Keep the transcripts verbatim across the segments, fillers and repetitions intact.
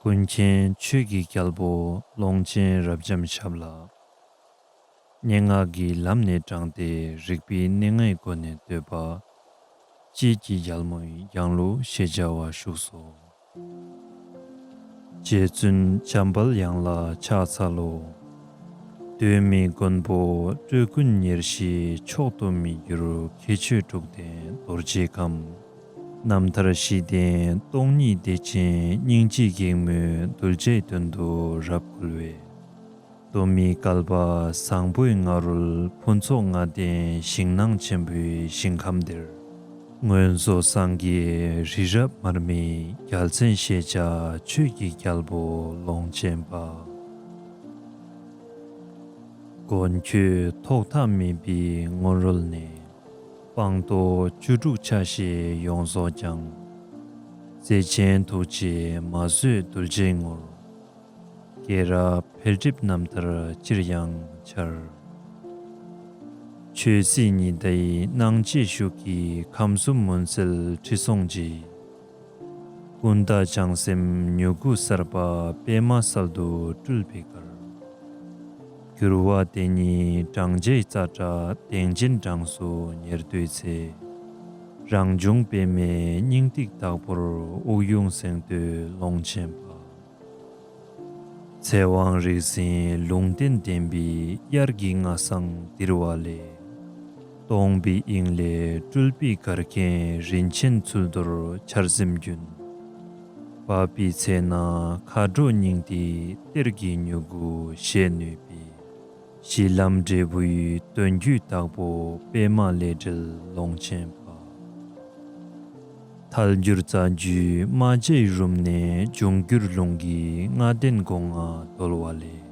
ཀུན་མཁྱེན་ཆོས་ཀྱི་རྒྱལ་པོ་ཀློང་ཆེན་རབ་འབྱམས་ཞབས་ལ། སྙན་ངག་གི་ལམ་ནས་དྲངས་ཏེ་རིག་པའི་གནས་ལྔའི་སྒོ་ནས་བསྟོད་པ། དཔྱིད་ཀྱི་རྒྱལ་མོའི་ཡང་ལུ་ཞེས་བྱ་བ་བཞུགས་སོ། རྗེ་བཙུན་འཇམ་དཔལ་དབྱངས་ལ་ཕྱག་འཚལ་ལོ། གདོད་མའི་མགོན་པོ་སྤྲོས་ཀུན་ཉེར་ཞིའི་མཆོག་ཏུ་མི་འགྱུར་ཁྱད་ཆོས་དྲུག་ལྡན་རྡོ་རྗེའི་ཁམས། རྣམ་ཐར་བཞི་ལྡན་སྟོང་ཉིད་བདེ་ཆེན་སྙིང་རྗེའི་སྒེག་མོས་གདུལ་བྱའི་དོན་དུ་རབ་བསྐུལ་བས། གདོད་མའི་བསྐལ་པ་བཟང་པོའི་སྔ་རོལ་ཕུན་ཚོགས་ལྔ་ལྡན་ཞིང་ནང་ཆེན་པོའི་ཞིང་ཁམས་འདིར། སྔོན་སོ་སངས་རྒྱས་རི་རབ་མར་མེའི་རྒྱལ་མཚན་ཞེས་བྱ་ཆོས་ཀྱི་རྒྱལ་པོ་ཀློང་ཆེན་པ། མགོན་ཁྱོད་ཐོག་མཐའ་མེད་པའི་སྔོན་རོལ་ནས། སྤངས་རྟོགས་བཅུ་དྲུག་ཆ་ཤས་ཡོངས་རྫོགས་ཀྱང་། བརྩེ་ཆེན་ཐུགས་རྗེས་མ་བཟོད་གདུལ་བྱའི་ངོར། སྐྱེས་རབས་འཕེལ་འགྲིབ་རྣམ་ཐར་ཅིར་ཡང་འཆར། ཆོས་སྲིད་ཉི་ཟླའི་སྣང་བྱེད་ཤུགས་ཀྱིས་ཁམས་གསུམ་མུན་སེལ་ཁྲི་སྲོང་རྗེའི། ཀུན་ཏ་བྱང་སེམས་མྱུ་གུ་གསར་པ་པདྨ་གསལ་དུ་སྤྲུལ་པའི་གར། འགྱུར་བ་དེ་ཉིད་བགྲང་བྱའི་ཙཀྲ་གདེངས་ཅན་གྲངས་སུ་ཉེར་བསྡུས་ཚེ། རང་བྱུང་པདྨའི་སྙིང་ཐིག་དག་པོར་དབུགས་དབྱུང་སེང་བསྟོད་ཀློང་ཆེན་པ། ཚེ་དབང་རིག་འཛིན་ལུང་བསྟན་བདེན་པའི་དབྱར་གྱི་རྔ་གསང་ལྡིར་བ་ལས། སྟོང་པའི་དབྱིངས་ལས་སྤྲུལ་པའི་གར་མཁན་རིན་ཆེན་ཚུལ་རྡོར་ཆར་ཟིམ་རྒྱུན། བབས་པའི་ཚེ་ན་མཁའ་འགྲོ་སྙིང་ཐིག་གཏེར་གྱི་མྱུ་གུ་བཞད་ནུས་པའི། གཞི་ལམ་འབྲས་བུའི་དོན་བརྒྱུད་དྭགས་པོ་པདྨ་ལས་འབྲེལ་ཀློང་ཆེན་པ། ཐལ་འགྱུར་རྩ་རྒྱུད་རྨ་བྱའི་རུམ་ནས་འབྱུང་འགྱུར་ལུང་གི་ལྔ་ལྡན་སྒོ་ལྔ་བརྡོལ་བ་ལས།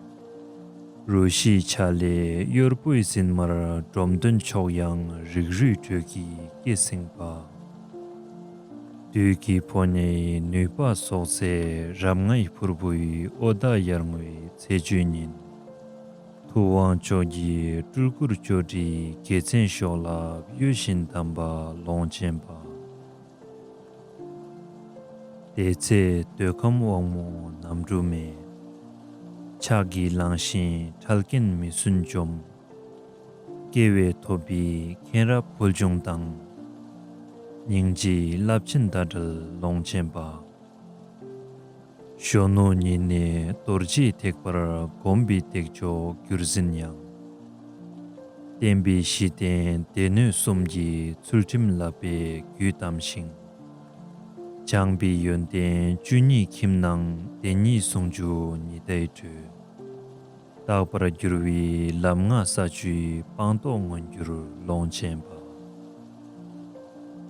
རུ་བཞིའི་ཆ་ལས་གཡོར་པོའི་ཟིན་མར་འབྲོམ་སྟོན་མཆོག་ཡང་རིགས་རུས་དྲོད་ཀྱིས་སྐྱེད་བསྲིངས་པ། བདུད་ཀྱི་ཕོ་ཉའི་ནུས་པ་གསོག་ཚེ་རབ་ལྔའི་ཕུར་བུའི་ཨོ་ད་ཡར་ངོའི་ཚེས་བཅུའི་ཉིན། ཐུབ་དབང་ཕྱོགས་ཀྱི་སྤྲུལ་སྐུར་ཅོ་འདྲིའི་དགེ་མཚན་གཤོག་རླབས་གཡོ་བཞིན་དམ་པ་ཀློང་ཆེན་པ། དེ་ཚེ་འདོད་ཁམས་དབང་མོ་ནམ་གྲུ་མས། ཕྱག་གིས་བླངས་ཤིང་ཁྲལ་མཁན་མི་སུན་འཇོམས། སྐྱེ་བས་ཐོབ་པའི་མཁྱེན་རབ་ཕུལ་བྱུང་དང་། སྙིང་རྗེའི་རླབས་ཆེན་ཟླ་བྲལ་ཀློང་ཆེན་པ། གཞོན་ནུ་ཉིད་ནས་རྡོ་རྗེའི་ཐེག་པར་གོམས་པའི་ཐེག་མཆོག་བསྒྱུར་ཟིན་ཡང་། བསྟན་པའི་གཞི་རྟེན་སྡེ་སྣོད་གསུམ་གྱི་ཚུལ་ཁྲིམས་བསླབ་པའི་རྒྱུད་དམ་ཞིང་། སྦྱངས་པའི་ཡོན་ཏན་བཅུ་གཉིས་ཁྱིམ་ནང་བདེན་གཉིས་ཟུང་འཇུག་ཉི་ཟླའི་དྲོད། རྟག་པར་བསྒྱུར་བའི་ལམ་ལྔ་ས་བཅུའི་སྤངས་རྟོགས་མངོན་གྱུར་ཀློང་ཆེན་པ།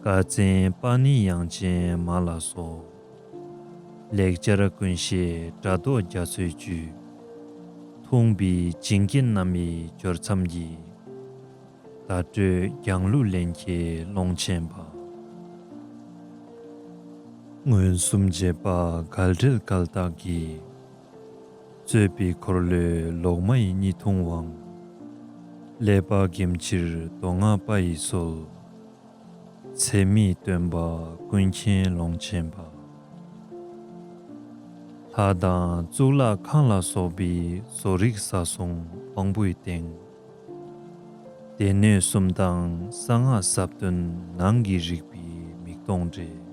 བཀའ་བཙན་པཱ་ཎི་དབྱངས་ཅན་མ་ལ་སོགས། ལེགས་སྦྱར་ཀུན་ཤེས་སྒྲ་རྟོག་རྒྱ་མཚོའི་བཅུད། འཐུངས་པའི་བྱིན་རྐྱེན་རྣམ་དབྱེའི་སྦྱོར་མཚམས་ཀྱི། བརྡ་སྤྲོད་རྒྱང་གླུ་ལེན་མཁས་ཀློང་ཆེན་པ། མངོན་སུམ་རྗེས་དཔག་འགལ་འབྲེལ་འགལ་རྟགས་ཀྱིས། རྩོད་པའི་འཁོར་ལོའི་ལོག་སྨྲའི་གཉིས་འཐུང་དབང་། ཀླད་པ་འགེམས་ཕྱིར་མདོ་སྔགས་པ་ཡི་སྲོལ། ཚད་མེད་སྟོན་པ་ཀུན་མཁྱེན་ཀློང་ཆེན་པ། ལྷ་དང་གཙུག་ལག་ཁང་ལ་སོགས་པའི་བཟོ་རིག་བཟའ་བསྲུང་དབང་པོའི་སྟེང་། སྡེ་སྣོད་གསུམ་དང་གསང་སྔགས་ཟབ་དོན་ནང་གི་རིག་པའི་མིག་མཐོང་འདྲེས།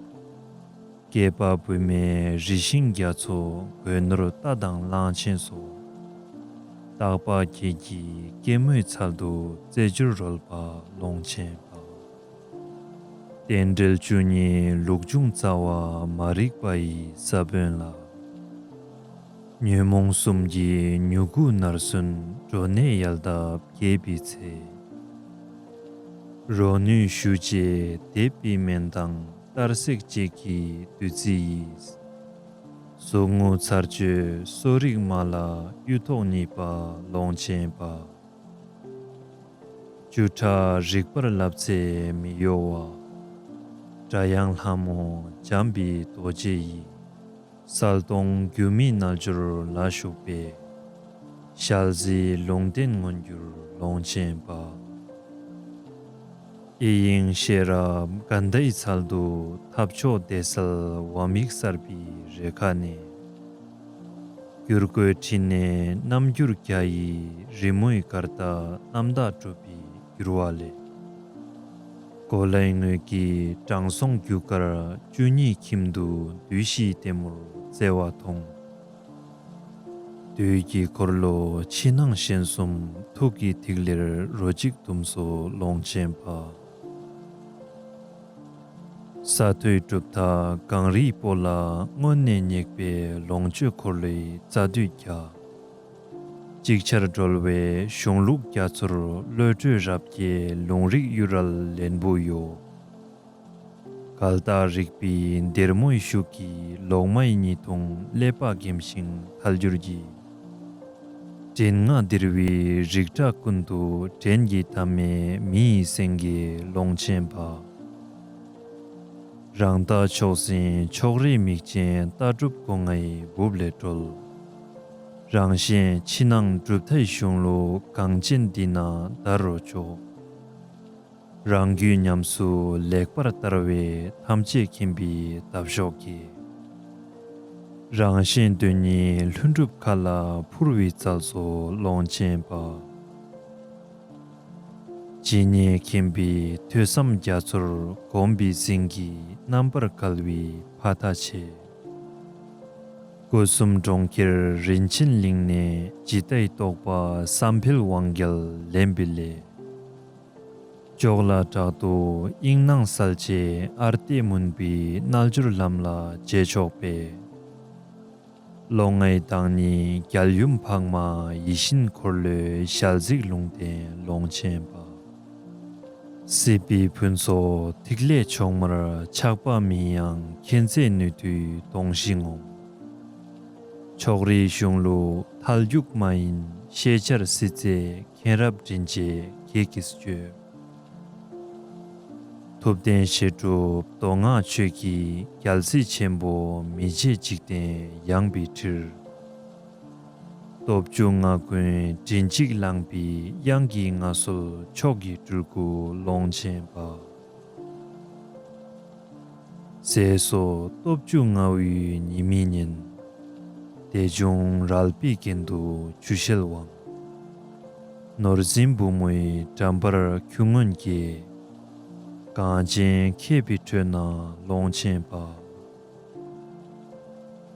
སྐྱེས་པ་བུད་མེད་རིགས་ཤིང་རྒྱ་མཚོ་གོས་ནོར་རྟ་དང་གླང་ཆེན་སོགས། རྟག་པ་ཁྱེད་ཀྱི་སྐྱེད་མོས་ཚལ་དུ་རྩེ་སྦྱོར་རོལ་པ་ཀློང་ཆེན་པ། རྟེན་འབྲེལ་བཅུ་གཉིས་ལུགས་འབྱུང་རྩ་བ་མ་རིག་པ་ཡི་ས་བོན་ལ། ཉོན་མོངས་གསུམ་གྱི་མྱུ་གུ་ནར་སོན་འགྲོ་གནས་ཡལ་འདབ་རྒྱས་པའི་ཚེ། རོ་ནུས་ཞུ་རྗེས་འདེབས་པའི་སྨན་དང་གཏར་སྲེག་བཅས་ཀྱི་བདུད་རྩི་ཡིས། ཟུག་རྔུ་ཚར་གཅོད་གསོ་རིག་མ་ལ་གཡུ་ཐོག་གཉིས་པ་ཀློང་ཆེན་པ། བཅུ་ཕྲག་རིག་པར་བསླབ་ཚེ་མི་གཡོ་བ། སྒྲ་དབྱངས་ལྷ་མོ་འཇམ་པའི་རྡོ་རྗེ་ཡི། གསལ་སྟོང་སྒྱུ་མའི་རྣལ་འབྱོར་ལ་ཞུགས་པའི། ཞལ་གཟིགས་ལུང་བསྟན་མངོན་གྱུར་ཀློང་ཆེན་པ། ཨེ་དབྱིངས་ཤེས་རབ་དགའ་ཟླའི་ཚལ་དུ་ཐབས་མཆོག་བདེ་གསལ་འོད་མིག་གསར་པའི་རེ་ཁ་ནས། འགྱུར་རྒོད་ཁྲིད་ནས་རྣམ་འགྱུར་རྒྱ་ཡིས། རི་མོའི་གར་སྟེགས་རྣམ་དག་གྲུབ་པའི་འགྱུར་བ་ལས། གོ་ལའི་ངོས་ཀྱི་དྲང་སྲོང་རྒྱུ་སྐར་བཅུ་གཉིས་ཁྱིམ་དུ་བདུད་བཞིའི་ལྟད་མོར་བརྩེ་བ་ཐོང་། བདུད་ཀྱི་འཁོར་ལོ་ཕྱི་ནང་གཞན་གསུམ་ཐུགས་ཀྱི་ཐིག་ལེར་རོ་གཅིག་བཟླུམས་སོ་ལོངས་སྤྱོད་པ། ས་མཐོའི་གྲུབ་མཐའ་གངས་རིའི་སྤོ་ལ་སྔོན་ནས་བསྙེགས་པའི་ལོངས་སྤྱོད་འཁོར་ལོའི་རྩ་མདུད་རྒྱ། ཅིག་ཆར་སྒྲོལ་བའི་གཞུང་ལུགས་རྒྱ་མཚོར་བློ་གྲོས་རབ་རྒྱས་ལུང་རིགས་གཡུ་རལ་ལེན་པོ་གཡོ། གལ་ཏ་རིག་པའི་སྡེར་མོའི་ཤུགས་ཀྱིས་ལོག་སྨྲའི་གཉིས་འཐུང་ཀླད་པ་འགེམས་ཤིང་ཐལ་འགྱུར་གྱི། དྲན་ངག་ལྡིར་བའི་རིགས་འདྲ་ཀུན་ཏུ་དྲན་གྱི་མཐའ་མེད་མི་ཡི་སེང་གེ་ལོངས་སྤྱོད་པ། རང་རྟགས་མཆོག་ཟིན་ཕྱོགས་རིས་མིག་ཅན་ལྟ་གྲུབ་སྒོ་ལྔའི་སྦུབས་ལས་གྲོལ། རང་གཞན་ཕྱི་ནང་གྲུབ་མཐའི་གཞུང་ལུགས་གངས་ཅན་འདི་ན་དར་རོ་ཅོག། རང་རྒྱུད་ཉམས་སུ་ལེགས་པར་དར་བའི་ཐམས་ཅད་མཁྱེན་པའི་འདབ་གཤོག་གིས། རང་གཞན་དོན་གཉིས་ལྷུན་གྲུབ་མཁའ་ལ་འཕུར་བའི་རྩལ་སོགས་ལོངས་སྤྱོད་པ། ཇི་སྙེད་མཁྱེན་པའི་ཐོས་བསམ་རྒྱ་མཚོར་གོམས་པའི་གཟིངས་ཀྱིས་རྣམ་པར་བསྐལ་བའི་ཕ་མཐའ་ཕྱེ། སྐུ་གསུམ་གྲོང་ཁྱེར་རིན་ཆེན་གླིང་ནས་ཇི་ལྟའི་རྟོགས་པ་བསམ་འཕེལ་དབང་རྒྱལ་ལེན་པའི་སླད། ཅོག་ལ་དྲག་ཏུ་དབྱིངས་སྣང་གསལ་བྱེད་ཨར་ཏེ་མུན་པའི་རྣལ་འབྱོར་ལམ་ལ་རྗེས་ཕྱོགས་པའི། ལོ་ལྔའི་བདག་ཉིད་རྒྱལ་ཡུམ་འཕགས་མ་ཡིད་བཞིན་འཁོར་ལོའི་ཞལ་གཟིགས་ལུང་བསྟན་ལོངས་སྤྱོད་པ། སྲིད་པའི་ཕུན་ཚོགས་ཐིག་ལེ་མཆོག་མར་ཆགས་པ་མིན་ཡང་མཁྱེན་བརྩེ་ནུས་མཐུའི་དོང་གཞི་ངོམས། ཕྱོགས་རིས་གཞུང་ལུགས་མཐའ་རྒྱུག་མ་ཡིན་ཤེས་བྱར་སྲིད་རྩེ་མཁྱེན་རབ་དྲིན་ཅན་ཁྱེད་ཀྱིས་སྤྱོད། ཐུབ་བསྟན་བཤད་སྒྲུབ་མདོ་སྔགས་ཆོས་ཀྱི་རྒྱལ་སྲིད་ཆེན་པོ་མི་བརྗེད་འཇིག་རྟེན་ཡངས་པའི་ཁྲིར། སྟོབས་བཅུ་ང་ཀུན་མགྲིན་གཅིག་བླངས་པའི་དབྱངས་ཀྱིས་མངའ་གསོལ་མཆོག་གི་སྤྲུལ་སྐུ་ལོངས་སྤྱོད་པ། ཟས་སོགས་སྟོབས་བཅུ་མངའ་དབུལ་ཉི་མའི་གཉེན། དེ་འབྱུང་རལ་པའི་གྱེན་དུ་ཆུ་ཤེལ་དབང་། ནོར་འཛིན་བུ་མོའི་འགྲམ་པར་ཁྱུང་སྔོན་སྐྱེས། གངས་ཅན་མཁས་པའི་ཁྲོད་ན་ལོངས་སྤྱོད་པ།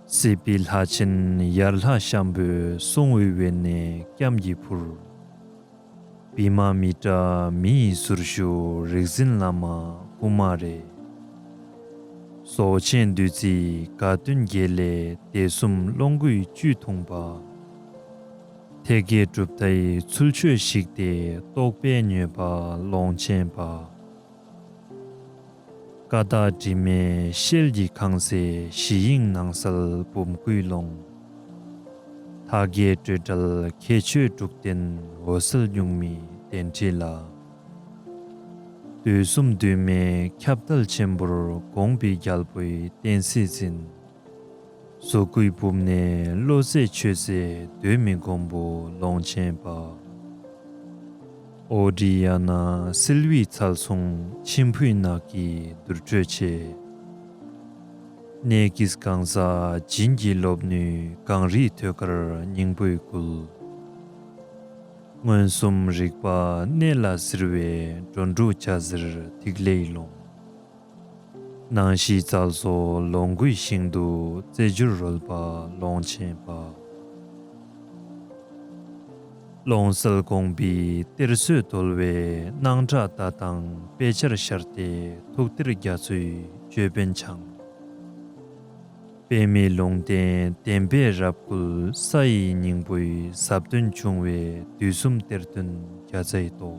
སྲིད་པའི་ལྷ་ཆེན་ཡར་ལྷ་ཤམ་བུས་སྲུང་བའི་དབེན་གནས་སྐྱབས་ཀྱི་ཕུར། བི་མ་མི་ཏྲ་མི་ཡི་ཟུར་ཞུགས་རིག་འཛིན་བླ་མ་ཀུ་མ་རེ། སྲོག་ཆེན་བདུད་རྩིའི་དགའ་སྟོན་རྒྱལ་ལས་སྡེ་གསུམ་ཀློང་དགུའི་བཅུད་འཐུང་པ། ཐེག་བརྒྱད་གྲུབ་མཐའི་ཚུལ་འཆོས་ཞིག་སྟེ་རྟོགས་པས་མྱོས་པ་ལོངས་སྤྱོད་པ། ཀ་དག་དྲི་མེད་ཤེལ་གྱི་ཁང་གསེང་ཞི་དབྱིངས་ནང་གསལ་བུམ་སྐུའི་ཀློང་། མཐའ་རྒྱས་སྤྲོས་བྲལ་ཁྱད་ཆོས་དྲུག་ལྡན་འོད་གསལ་གཉུག་མའི་གདན་ཁྲི་ལ། དུས་གསུམ་འདུས་མའི་ཁྱབ་བརྡལ་ཆེན་པོར་དགོངས་པའི་རྒྱལ་པོའི་བསྟན་སྲིད་འཛིན། གཟུགས་སྐུའི་སྦུབས་ནས་བློ་ཟད་ཆོས་ཟད་གདོད་མའི་མགོན་པོ་ལོངས་སྤྱོད་པ། ཨོ་ཌི་ཡ་ན་བསིལ་བའི་ཚལ་སོང་མཆིམས་ཕུའི་ནགས་ཀྱི་དུར་ཁྲོད་ཆེ། གནས་ཀྱི་གང་ཟག་བྱིན་གྱིས་རློབ་ནུས་གངས་རིའི་ཐོད་དཀར་སྙིང་པོའི་སྐུ། མངོན་སུམ་རིག་པ་གནད་ལ་གཟིར་བའི་འགྲོ་དྲུག་བྱ་ཟེར་ཐིག་ལེའི་ཀློང་། སྣང་ཞིང་རྩལ་སོགས་ལོངས་སྐུའི་ཞིང་དུ་རྩེ་སྦྱོར་རོལ་པ་ལོངས་སྤྱོད་པ། ཀློང་གསལ་དགོངས་པའི་གཏེར་མཛོད་བརྡོལ་བའི་སྣང་གྲགས་ཟླ་དང་དཔེ་ཆར་ཤར་ཏེ་ཐུགས་གཏེར་རྒྱ་མཚོའི་ཅོད་པན་འཆང་། པདྨའི་ལུང་བསྟན་བདེན་པས་རབ་བསྐུལ་ས་ཡི་སྙིང་པོའི་ཟབ་དོན་འབྱུང་བའི་དུས་གསུམ་གཏེར་སྟོན་རྒྱ་མཚོའི་ཏོག།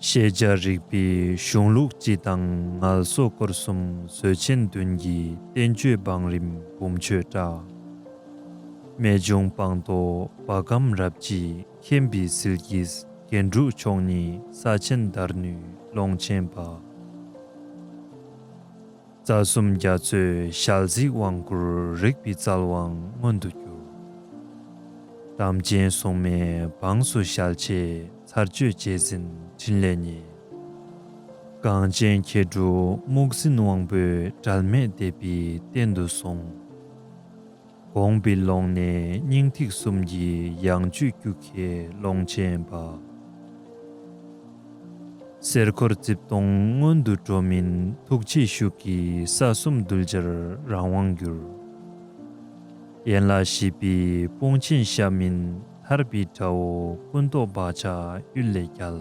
ཤེས་བྱ་རིག་པའི་གཞུང་ལུགས་སྤྱི་དང་ངལ་གསོ་སྐོར་གསུམ་མཛོད་ཆེན་བདུན་གྱི་བསྟན་བཅོས་བང་རིམ་བུམ་མཆོད་བཀྲ། རྨད་བྱུང་སྤངས་རྟོགས་བ་གམ་རབ་བརྗིད་མཁྱེན་པའི་ཟིལ་གྱིས་རྒྱན་དྲུག་མཆོག་གཉིས་ས་ཆེན་དར་ནུས་ལོངས་སྤྱོད་པ། རྩ་གསུམ་རྒྱ་མཚོའི་ཞལ་གཟིགས་དབང་བསྐུར་རིག་པའི་རྩལ་དབང་མངོན་དུ་གྱུར། དམ་ཅན་སྲུང་མའི་འབངས་སུ་ཞལ་ཕྱེ་ཚར་གཅོད་རྗེས་འཛིན་ཕྲིན་ལས་རྙེད། གངས་ཅན་མཁས་གྲུབ་སྨུག་སྲིན་དབང་པོས་འབྲལ་མེད་དད་པའི་རྟེན་དུ་བཟུང་། དགོངས་པའི་ཀློང་ནས་སྙིང་ཐིག་གསུམ་གྱི་ཡང་བཅུད་སྐྱུག་མཁས་ཀློང་ཆེན་པ། གསེར་འཁོར་རྩིབས་སྟོང་སྔོན་དུ་འགྲོ་མིན་ཐུགས་རྗེའི་ཤུགས་ཀྱིས་ས་གསུམ་གདུལ་བྱར་རང་དབང་བསྒྱུར། ཡན་ལག་བཞི་པའི་དཔུང་ཆེན་ཤ་མིན་ཐར་པའི་དགྲ་བོ་ཀུན་རྟོག་བག་ཆགས་གཡུལ་ལས་རྒྱལ།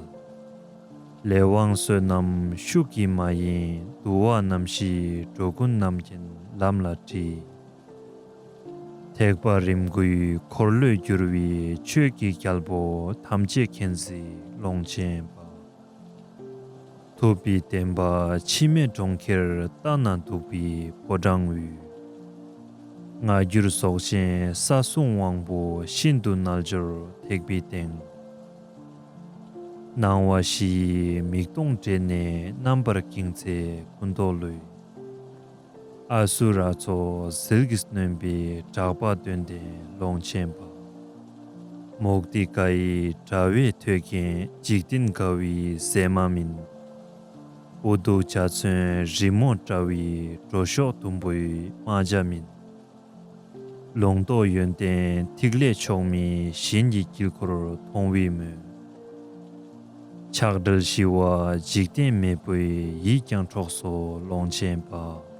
ལས་དབང་བསོད་ནམས་ཤུགས་ཀྱིས་མ་ཡེངས་འདུལ་བ་རྣམ་བཞིའི་འགྲོ་ཀུན་རྣམ་མཁྱེན་ལམ་ལ་ཁྲིད། ཐེག་པ་རིམ་དགུའི་འཁོར་ལོས་བསྒྱུར་བའི་ཆོས་ཀྱི་རྒྱལ་པོ་ཐམས་ཅད་མཁྱེན་གཟིགས་ཀློང་ཆེན་པ། ཐུབ་པའི་བསྟན་པ་འཆི་མེད་གྲོང་ཁྱེར་ལྟ་ན་སྡུག་པའི་ཕོ་བྲང་དབུས། སྔ་འགྱུར་སྲོག་ཆེན་ས་གསུམ་དབང་པོ་ཤིན་ཏུ་རྣལ་འབྱོར་ཐེག་པའི་སྟེང་། སྣང་བ་བཞི་ཡི་མིག་སྟོང་བྲལ་ནས་རྣམ་པར་བསྒྱིངས་ཚེ་ཀུན་རྟོག་བློས། ཨ་སུ་ར་ཚོགས་ཟིལ་གྱིས་གནོན་པའི་གྲགས་པ་དོན་ལྡན་ཀློང་ཆེན་པ། མུག་ཏི་ཀ་ཡི་དྲ་བས་ཐོད་བརྒལ་འཇིག་རྟེན་དགའ་བའི་ཟེགས་མ་མིན། འུ་ཐུག་འཇའ་ཚོན་རི་མོ་བཀྲ་བའི་སྒྲོ་གཤོག་ཟླུམ་པོའི་རྨ་བྱ་མིན། ལུང་རྟོགས་ཡོན་ཏན་ཐིག་ལེ་མཆོག་མའི་ཞིང་གི་དཀྱིལ་འཁོར་མཐོང་བའི་མོད། ཆགས་བྲལ་ཞི་བ་འཇིག་རྟེན་མེས་པོའི་ཡིད་ཀྱང་འཕྲོག་སོ་ཀློང་ཆེན་པ།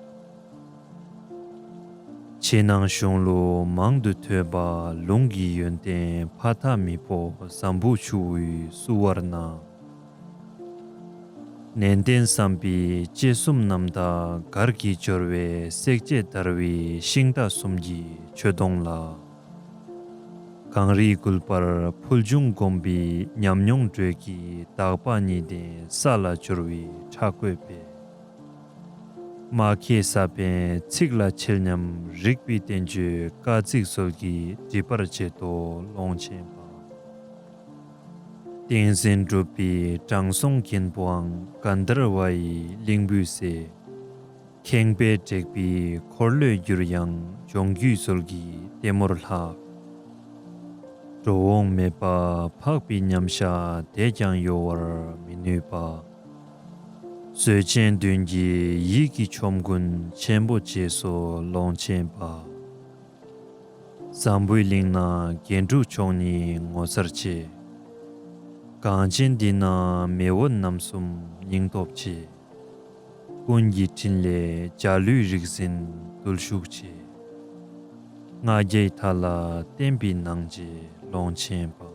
ཕྱི་ནང་གཞུང་ལུགས་མང་དུ་ཐོས་པ་ལུང་གི་ཡོན་ཏན་ཕ་མཐའ་མི་དཔོག་འཛམ་བུ་ཆུ་བོའི་བསུ་བར་སྣང་། ནན་ཏན་བསམ་པའི་དཔྱད་གསུམ་རྣམ་དག་གར་གྱི་སྦྱོར་བས་བསྲེག་བཅད་བརྡར་བའི་ཤིང་རྟ་གསུམ་གྱི་མཆོད་སྡོང་ལ། གངས་རིའི་མགུལ་པར་ཕུལ་བྱུང་སྒོམ་པའི་ཉམས་མྱོང་འགྲོས་ཀྱིས་དག་པ་གཉིས་ལྡན་ས་ལ་སྦྱོར་བའི་ཕྲ་བཀོད་པས། མ་མཁས་ས་པཎ་ཚིག་ལ་འཆེལ་སྙམ་རིག་པའི་བསྟན་བཅོས་སྐར་རྩིས་ཟོལ་གྱིས་སྒྲིབ་པར་བྱེད་དོ་ཀློང་ཆེན་པ། ཏིང་འཛིན་གྲུབ་པའི་དྲང་སྲོང་མགོན་པོའང་གན་དྷར་བ་ཡི་གླིང་བུའི་སྲས། ཁེངས་པས་དྲེགས་པའི་འཁོར་ལོས་བསྒྱུར་ཡང་ལྗོངས་རྒྱུའི་ཟོལ་གྱིས་ལྟད་མོར་ལྷག། འགྲོ་འོང་མེད་པ་འཕགས་པའི་མཉམ་གཞག་དེས་ཀྱང་གཡོ་བར་མི་ནུས་པ། བཟོད་ཆེན་བདུན་གྱི་ཡིད་ཀྱི་ཆོམ་རྐུན་ཆེན་པོ་བྱས་སོ་ཀློང་ཆེན་པ། འཛམ་བུའི་གླིང་ན་རྒྱན་དྲུག་མཆོག་གཉིས་ངོ་མཚར་ཆེ། གངས་ཅན་འདི་ན་མེས་དབོན་རྣམ་གསུམ་སྙིང་སྟོབས་ཆེ། ཀུན་གྱི་ཕྲིན་ལས་འཇའ་ལུས་རིག་འཛིན་བརྟུལ་ཞུགས་ཆེ། ལྔ་བརྒྱའི་མཐའ་ལ་བརྟེན་པའི་སྣང་བྱེད་ཀློང་ཆེན་པ།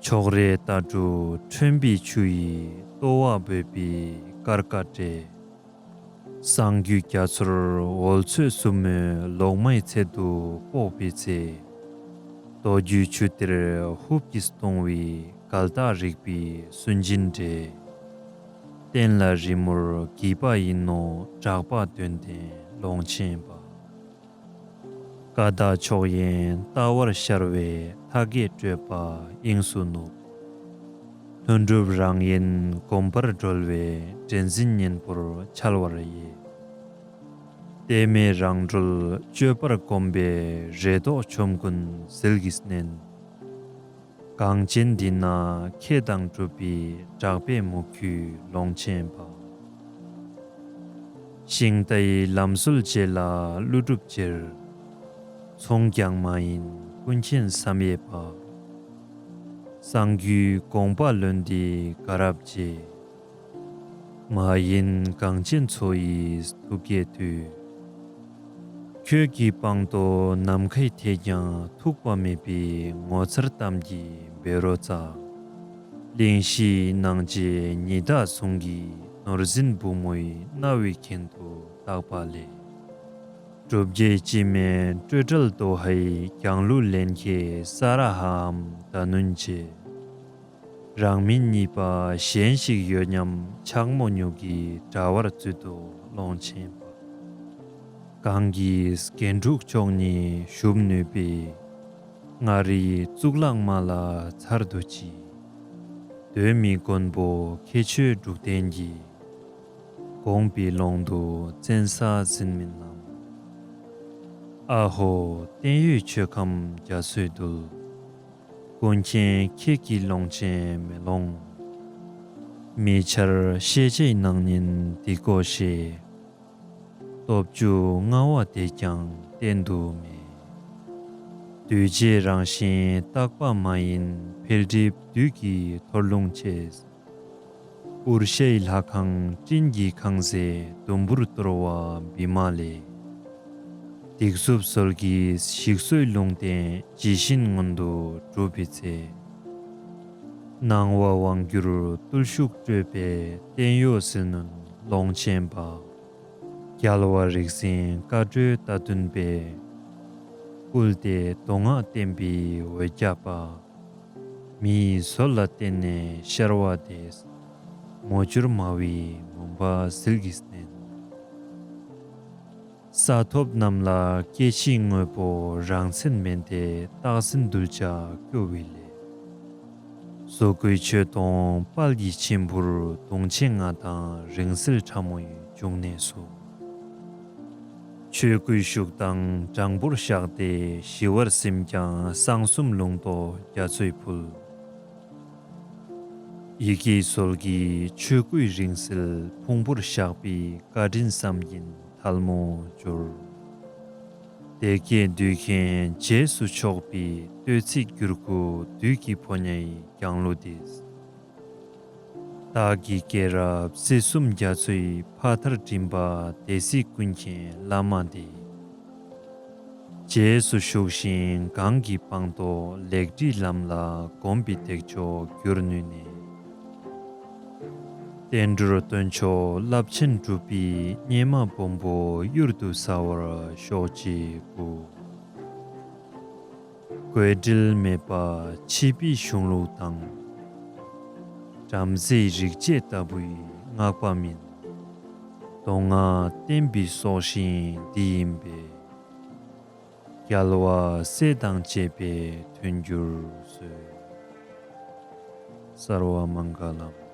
ཕྱོགས་རེ་ལྟ་གྲུ་ཁྲོན་པའི་ཆུ་ཡི་ལྟོ་བ་འབོད་པའི་སྐར་ཀ་སྤྲད། གསང་རྒྱུད་རྒྱ་མཚོར་འོལ་ཚོད་སྲུ་མོའི་ལོག་སྨྲའི་ཚལ་དུ་སྤོག་པའི་ཚེ། མདོ་རྒྱུད་ཆུ་གཏེར་ཧུབ་ཀྱིས་སྟོང་བའི་འགལ་རྟགས་རིག་པའི་སུན་འབྱིན་འདྲེས། བསྟན་ལ་རི་མོར་བགྱིས་པ་ཡིན་ནོ་གྲགས་པ་དོན་ལྡན་ཀློང་ཆེན་པ། ཀ་དག་མཆོག་ཡན་ལྟ་བར་ཤར་བའི་མཐའ་རྒྱས་སྤྲོས་པ་དབྱིངས་སུ་ནུབ། ལྷུན་གྲུབ་རང་ཡན་གོམས་པར་གྲོལ་བའི་དྲན་འཛིན་གཉེན་པོར་འཆར་བར་དབྱེ། གཏད་མེད་རང་གྲོལ་སྤྱོད་པར་གོམས་པའི་རེ་དོགས་ཆོམ་རྐུན་ཟིལ་གྱིས་མནན། གངས་ཅན་འདི་ན་མཁས་དང་གྲུབ་པའི་གྲགས་པས་མུ་ཁྱུད་ཀློང་ཆེན་པ། ཤིང་རྟ་ཡི་ལམ་སྲོལ་བཅད་ལ་ཀླུ་སྒྲུབ་ཅེར། མཚུངས་ཀྱང་མ་ཡིན་ཀུན་མཁྱེན་བསམ་ཡས་པ། གསང་རྒྱུད་དགོངས་པ་ལོན་ཏེ་དགའ་རབ་རྗེ། མ་ཡིན་གངས་ཅན་མཚོ་ཡི་ཐུགས་བསྐྱེད་དུས། ཁྱོད་ཀྱི་པང་ཏོ་ནམ་མཁའི་ཐད་ཀྱང་ཐུག་པ་མེད་པའི་ངོ་མཚར་གཏམ་གྱི་བཻ་རོ་ཙཱ། གླིང་བཞིའི་སྣང་བྱེད་ཉི་ཟླ་ཟུང་གིས་ནོར་འཛིན་བུ་མོའི་རྣ་བའི་གྱེན་དུ་བཏགས་པ་ལས། གྲུབ་བརྒྱའི་སྤྱི་སྨན་སྤྲོས་བྲལ་དོ་ཧའི་གྱང་ལུག་ལེན་མཁས་ས་ར་ཧའམ་ད་ནུན་བཅས། རང་མིན་གཉིས་པ་གཞན་ཞིག་ཡོད་སྙམ་ཕྱག་མོ་སྨྱུག་གི་དྲ་བར་བཙུད་དོ་ཀློང་ཆེན་པ། གང་གིས་རྒྱན་དྲུག་མཆོག་གཉིས་ཞུབ་ནུས་པའི། མངའ་རིས་གཙུག་ལག་མ་ལ་ཚར་དུ་ཅི། གདོད་མའི་མགོན་པོ་ཁྱད་ཆོས་དྲུག་ལྡན་གྱིས། དགོངས་པའི་ཀློང་དུ་བཙན་ས་ཟིན་མིན་ལམ། ཨ་ཧོ་བརྟན་གཡོའི་ཆོས་ཁམས་རྒྱ་མཚོའི་རྡུལ། ཀུན་མཁྱེན་ཁྱེད་ཀྱི་ཀློང་ཆེན་མེ་ལོང་། མི་འཆར་ཤེས་བྱའི་སྣང་བརྙན་འདི་ཀོ་ཤེས། སྟོབས་བཅུ་མངའ་བ་དེས་ཀྱང་ གཏན་དུ་མེད། གདུལ་བྱའི་རང་བཞིན་རྟག་པ་མ་ཡིན། འཕེལ་འགྲིབ་བདུད་ཀྱི་འཐོར་རླུང་ཆེ། དབུར་ཤའི་ལྷ་ཁང་སྤྲིན་གྱིས་གང་ཟེ། དུམ་བུར་གཏོར་བ་བི་མ་ལས། སྡིགས་མཛུབ་ཟོལ་གྱིས་ཞིག་གསོའི་ལུང་བསྟན། ཇི་བཞིན་མངོན་དུ་གྲུབ་པའི་ཚེ། སྣང་བ་དབང་བསྒྱུར་བརྟུལ་ཞུགས་སྤྲོས་པས། བརྟན་གཡོ་ཟིལ་གནོན་ལོངས་སྤྱོད་པ། རྒྱལ་བ་རིགས་འཛིན་བཀའ་གྲོས་རྟ་བདུན་པས། བསྐུལ་ཏེ་མདོ་སྔགས་བསྟན་པའི་འོད་བརྒྱ་པ། མི་ཡི་ཟོལ་ལ་བརྟེན་ནས་ཤར་བ་དེས། མོ་བཅུར་སྨྲ་བའི་མུན་པ་ཟིལ་གྱིས་མནན། ས་ཐོབ་རྣམས་ལ་སྐྱེ་འཆིའི་དངོས་པོ་རང་མཚན་མེད་དེ། རྟག་འཛིན་གདུལ་བྱ་སྐྱོ་བའི་ལས། གཟུགས་སྐུའི་མཆོད་སྡོང་དཔལ་གྱི་མཆིམས་ཕུར། དུང་ཆེན་ལྔ་དང་རིང་བསྲེལ་ཕྲ་མོའི་འབྱུང་གནས་སུ། ཆོས་སྐུའི་ཤུགས་དང་གྲངས་པོར་བཞག་སྟེ། ཞི་བར་སིམ་ཀྱང་གསང་གསུམ་ལུང་རྟོགས་རྒྱ་མཚོས་ཕུལ། ཡི་གེའི་ཟོལ་གྱིས་ཆོས་སྐུའི་རིང་བསྲེལ་ཕུང་པོར་བཞག་པའི། བཀའ་དྲིན་བསམ་གྱིན་ཐལ་མོ་སྦྱོར། དེ་སྐད་བསྡུས་མཁན་རྗེས་སུ་ཕྱོགས་པའི། བསྟོད་ཚིག་གུར་དགུ་བདུད་ཀྱི་ཕོ་ཉའི་རྒྱང་གླུ་འདི། བདག་གི་སྐྱེས་རབས་སྲིད་གསུམ་རྒྱ་མཚོའི། ཕ་མཐར་བསྒྲིམས་པ་སྡེ་སྲིད་ཀུན་མཁྱེན་བླ་མ་འདི། རྗེས་སུ་ཞུགས་ཤིང་གང་གིས་སྤངས་རྟོགས། ལེགས་བྲིས་ལམ་ལ་གོམས་པའི་འདེགས་འཇོག་གྱུར་ནུས་ནས། བསྟན་འགྲོར་སྟོན་མཆོག་རླབས་ཆེན་སྒྲུབ་པའི། སྙེ་མ་སྦོམ་པོ་གཡུར་དུ་ཟ་བར་ཤོག་ཅེས་བསྐུལ། དགོས་འབྲེལ་མེད་པ་ཕྱི་པའི་གཞུང་ལུགས་དང་། བྲམ་ཟེའི་རིག་བྱེད་ལྟ་བུའི་སྔགས་པ་མིན། མདོ་སྔགས་བསྟན་པའི་སྲོག་ཤིང་འདི་ཡིན་པས། རྒྱལ་བ་སྲས་དང་བཅས་པའི་མཐུན་འགྱུར་སྩོལ། སརྦ་མངྒ་ལཾ།